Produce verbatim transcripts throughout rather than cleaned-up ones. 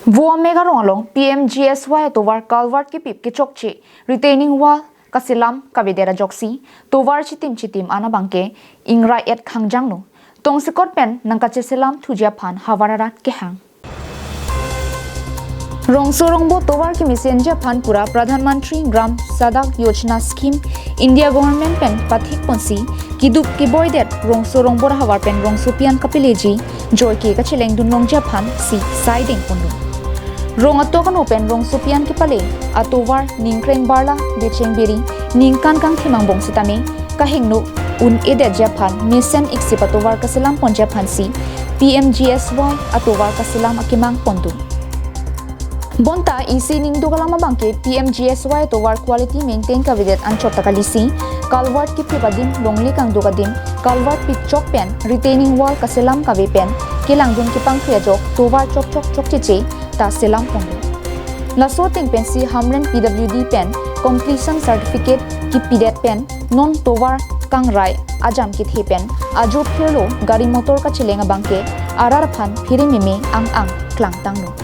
Vo amek arong along P M G S Y atovar culvert kipip kechokche retaining wall kaselam kavedet ajoksi tovar chitim chitim an abangke ingrai et khangjangno. Tongsekot pen nangkacheselam thuji aphan havar arat kehang. Rongso rongbo tovar kemesenji aphan pura Pradhan Mantri Gram Sadak Yojana scheme India government pen pathik ponsi kedo keboidet rongso rongbo ahavar pen rongsopi an kapeleji joike kachelengdun longji aphansi saideng ponlo. Rong atok ano pen rongsopi an kepale atovar ningkreng barla becheng beri ningkan kangthim angbong setame kahingno un-edetji aphan mesen iksip atovar kaselam ponji aphansi P M G S Y atovar kaselam akemang pondun. Bonta isi ningduk alam abangke P M G S Y atovar quality maintain kavedet anchot ta kalisi, culvert kipip adim longle kangduk adim, culvert pipchok pen retaining wall kaselam kave pen kelangdun kepangkri ajok tovar chokchok chokcheche ta selam pondun. Laso ateng pensi Hamren P W D pen completion certificate kipidet pen non tovar kangrai ajam kethe pen ajo phirlo gari motor kacheleng abangke arat aphan phiri meme ang ang klangtanglo.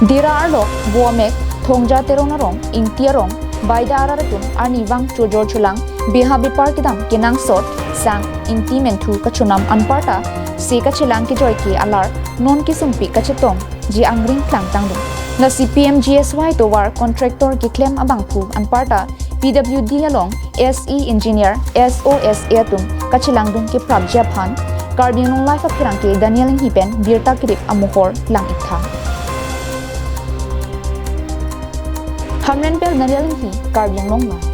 Dera arlo Vo amek Thongja Teron arong, Ingti arong, Baida arat atum arnivang chojor cholang beha bepar kedam kenangsot sang Ingti menthu kachonam anparta se kachelang kejoike alar non kesungpik kachetongji angring klangtanglo. Lasi P M G S Y tovar contractor keklem abangphu anparta P W D along S E engineer, S O S A atum kachelangdun keprapji aphan Karbi Anglong Live apherangke Daniel Inghi pen birta kedip amohor lang-iktha. Hamren pen Daniel Inghi, Karbi Anglong Live.